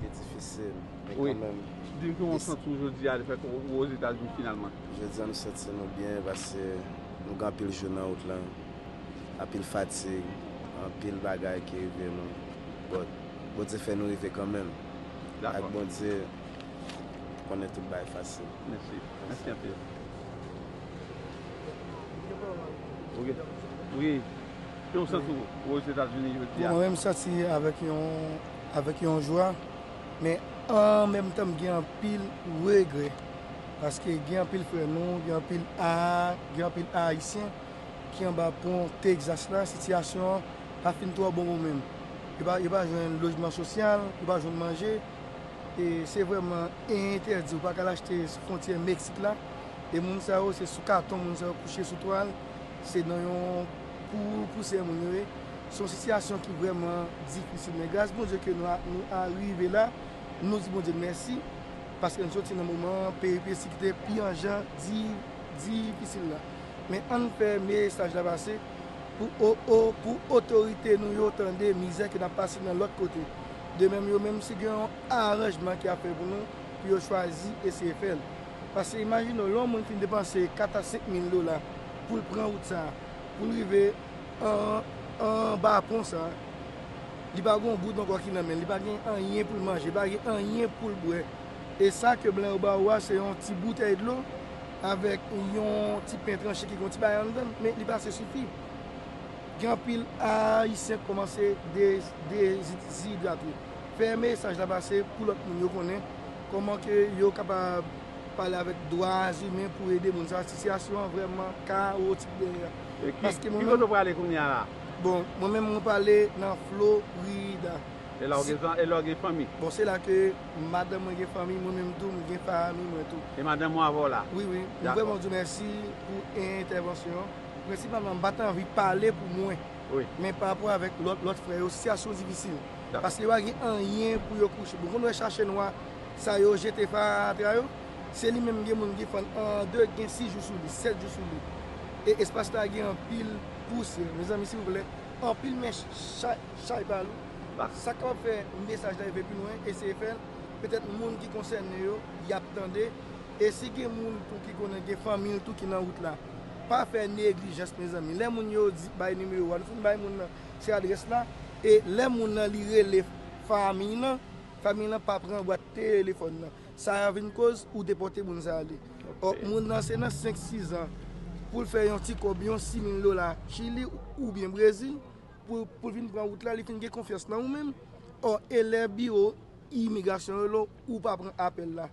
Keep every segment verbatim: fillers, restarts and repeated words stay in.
Te difisil, men kanmenm. Di m kòman w santi w jodi a, lefètke w Ozetazini finalman? Jodi a, nou santi nou byen, paske nou gen anpil jou nan wout lan, anpil fatig, anpil bagay ki rive nou. But, Bondye fè nou rive kanmenm. Ak Bondye, konnen tout bagay fasil. Mèsi. Mèsi anpil. Wi. Wi. Kòman w santi w Ozetazini jodi a? Bon, mwen menm, m santi avèk yon, avèk yon jwa, men an menm tan, m gen anpil regrè. Paske gen anpil frè nou, gen anpil a, gen anpil Ayisyen ki anba pon Texas la, sitiyasyon an pa fin twò bon pou menm. Yo pa, yo pa jwenn lojman sosyal, yo pa jwenn manje. E se vrèman entèdi, ou pa ka al achte sou fwontyè Meksik la. E moun sa yo, se sou katon moun sa yo kouche, sou twal, se nan yon pou, pousyè moun yo ye. Se yon sitiyasyon ki vrèman difisil. Men gras Bondye ke nou a, nou a rive la, nou di Bondye mèsi, paske n soti nan moman peripesi ki te pi an jan di, difisil la. Men ann fè mesaj la pase pou o, o, pou otorite nou yo tande mizè ke n ap pase nan lòt kote. De menm, yo menm, si gen yon aranjman ki ap fè pou nou, pou yo chwazi eseye fè l. Paske imajine w, lè yon moun fin depanse kat a senk mil dola pou l pran wout sa a, pou l rive an, anba pon sa a, li pa gen yon goud ankò ki nan men l, li pa gen anyen pou l manje, li pa gen anyen pou l bwè. E sa ke blan yo ba ou a, se yon ti boutèy dlo avèk yon ti pen tranche ki gen yon ti bagay anndan l, men li pase sifi. Gen anpil Ayisyen k kòmanse de, dezidrate. Fè mesaj la pase pou lòt moun yo konnen kòman ke yo kapab pale avèk dwa imen pou ede moun sa. Sitiyasyon an vrèman kawotik dèyè a. E ki, ki kote w prale kounye a la? Bon, mwen menm, mwen prale nan Florida. E la w gen zan-, e la w gen fanmi? Bon, se la ke madanm mwen gen fanmi, mwen menm tou, mwen gen fanmi mwen tou. E madanm ou avè w la? Wi, wi. M vrèman di w mèsi pou entèvansyon an. Prensipalman, m pa t anvi pale pou mwen. Wi. Men pa rapò avèk lòt, lòt frè yo, sitiyasyon difisil. Dakò. Paske yo pa gen anyen pou yo kouche. Bon, konn wè chache nwa sa yo jete fatra yo, se li menm gen moun ki fann an de, gen sis jou sou li, sèt jou sou li. E espas la gen anpil pousyè. Mezanmi, silvouplè, anpil men chay, chay pa lou. Sa k kapab fè mesaj la rive pi lwen, eseye fè l. Petèt moun ki konsène yo, y ap tande. E si gen moun tou ki konnen gen fanmi l tou ki nan wout la, pa fè neglijans, mezanmi. Lè moun yo di, bay nimewo a, nou fin bay moun nan, se adrès la. E lè moun nan, li rele fanmi nan, fanmi nan pa pran bwat telefòn nan. Sa a vin koz ou depòte moun sa a ale. Ò, moun nan se nan senk, sis an pou l fè yon ti kòb, yon sis mil dola Chili oubyen Brezil, pou, pou l vin pran wout la, li fin gen konfyans nan ou menm. Ò, e lè biwo imigrasyon yo rele w, ou pa pran apèl la.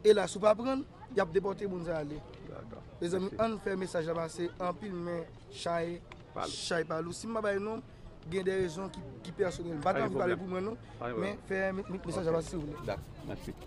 E la, si w pa pran l, y ap depòte moun sa a ale. Dakò. Mezanmi, ann fè mesaj la pase, anpil men chay, chay pa lou. Si m pa bay non, gen de rezon ki, ki pèsonèl. M pa t anvi pale pou mwen non, men fè me-, me-, mesaj la pase, silvouplè. Dakò. Mèsi.